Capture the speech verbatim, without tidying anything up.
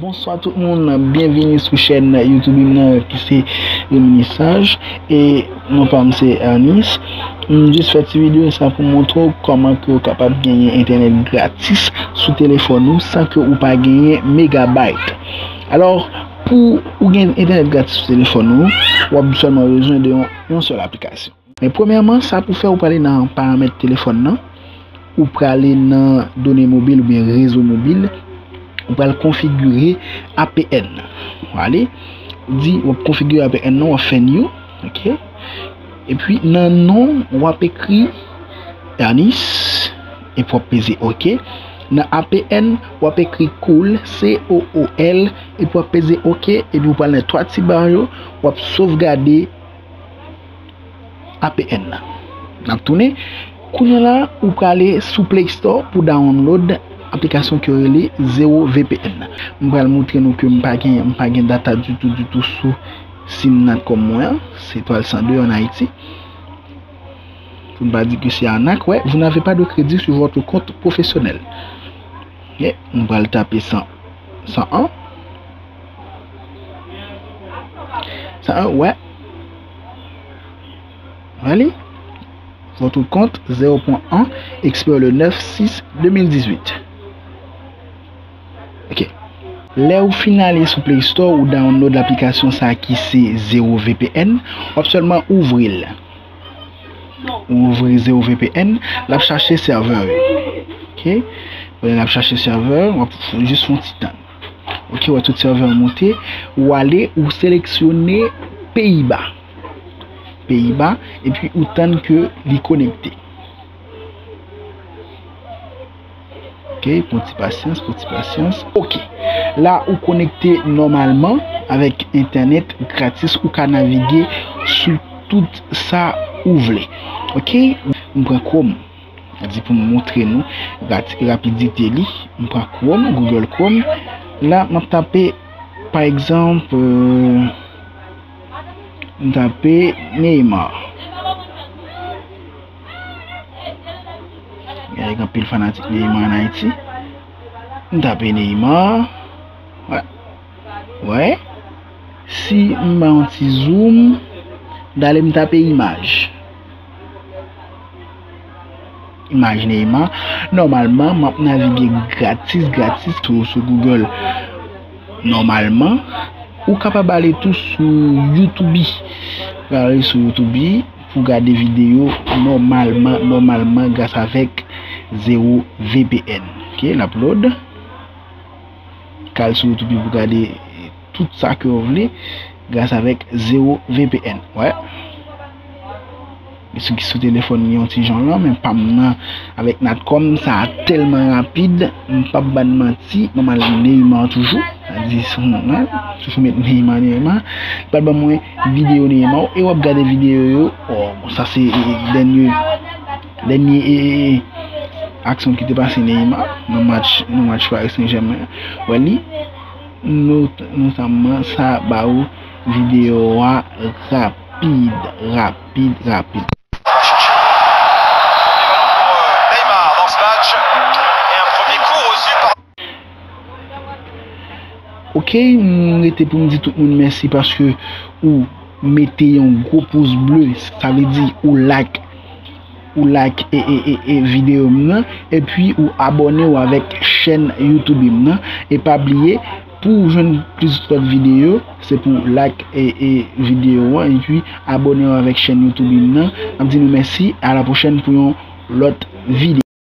Bonswa tout moun, byenvini sou chèn YouTube m nan ki se Reminisaj. E non pa m se Ernest. M jis fè ti videyo sa pou montre w kòman ke w kapab genyen entènèt gratis sou telefòn ou san ke ou pa genyen megabayt. Alò, pou ou gen entènèt gratis sou telefòn ou, w ap sèlman bezwen de yon, yon sèl aplikasyon. Men premyèman, sa pou fè, ou prale nan paramèt telefòn nan, ou prale nan done mobil oubyen rezo mobil, ou pral konfigire A P N. Ou ale, ou di w ap konfigire A P N nan, w ap fè new, ok? Epi nan non, w ap ekri Ernest, epi w ap peze ok. Nan A P N, w ap ekri cool, C O O L, epi w ap peze ok, epi w pral nan twa ti ba yo, w ap sovgade A P N nan. N ap tounen. Kounye a la, ou prale sou Play Store pou download aplikasyon ki rele Zero V P N nan. M pral montre nou ke m pa gen, m pa gen data ditou, ditou sou sim Natcom mwen an. Se etwal san de an Ayiti. Pou n pa di ke se anak, wè, vous n'avez pas de crédit sur votre compte professionnel. Ok, nou pral tape san, san an. San an, wè. Wè li. Votre compte zéro point un expire le neuf six deux mille dix-huit. Ok. Lè ou fin ale sou Play Store, ou download aplikasyon sa ki se Zero V P N, w ap sèlman ouvri l. Ou ouvri Zero V P N, l ap chache sèvè yo. Ok? Pandan l ap chache sèvè, w ap f-, jis fè yon ti tann. Ok, w wè tout sèvè yo monte, ou ale, ou seleksyone Peyiba. Peyiba, epi ou tann ke li konekte. Ok, pran ti pasyans, pran ti pasyans. Ok. La, ou konekte nòmalman avèk entènèt gratis, ou ka navige sou tout sa ou vle. Ok? M pran Chrome. Sa di pou m montre nou rati-, rapidite li. M pran Chrome, Google Chrome. La, m ap tape, pa egzanp, euh, m tape Neymar. Gen anpil fanatik Neymar an Ayiti. M tape Neymar. Wè. Wè. Si m ba yon ti zoom, dale m tape imaj. Imaj Neymar. Nòmalman, m ap navige gratis, gratis sou, sou Google. Nòmalman, ou kapab ale tou sou YouTube. Ou ka ale sou YouTube pou gade videyo nòmalman, nòmalman, gras avèk Zero V P N. Ok, l ap load. Ka al sou YouTube pou gade tout sa ke w vle gras avèk Zero V P N. Wè. Sou, sou telefòn li yon ti jan lan, men pa m nan avèk Natcom, sa a tèlman rapid, m p ap ba n manti, m al Neymar toujou. Sa di, sou, hein, toujou met Neymar, Neymar. Li pral ban mwen videyo Neymar, e w ap gade videyo yo. Oh, bon, sa se, e, e, dènye, dènye, e, e, e, aksyon ki te pase Neymar nan match, nan match Paris Saint-Germain. Wè li, not-, notamman sa ba ou videyo a rapid, rapid, rapid. Neymar dans ce match et un premier coup reçu par Ok, m rete pou m di tout moun mèsi paske ou mete yon gwo pous ble, sa vle di ou like, ou like e, e, e, e videyo m nan, epi ou abòne w avèk chèn YouTube m nan. E pa bliye, pou w jwenn plis lòt videyo, se pou w like e, e videyo an, epi abòne w avèk chèn YouTube m nan. N ap di nou mèsi, a la pwochèn pou yon lòt videyo.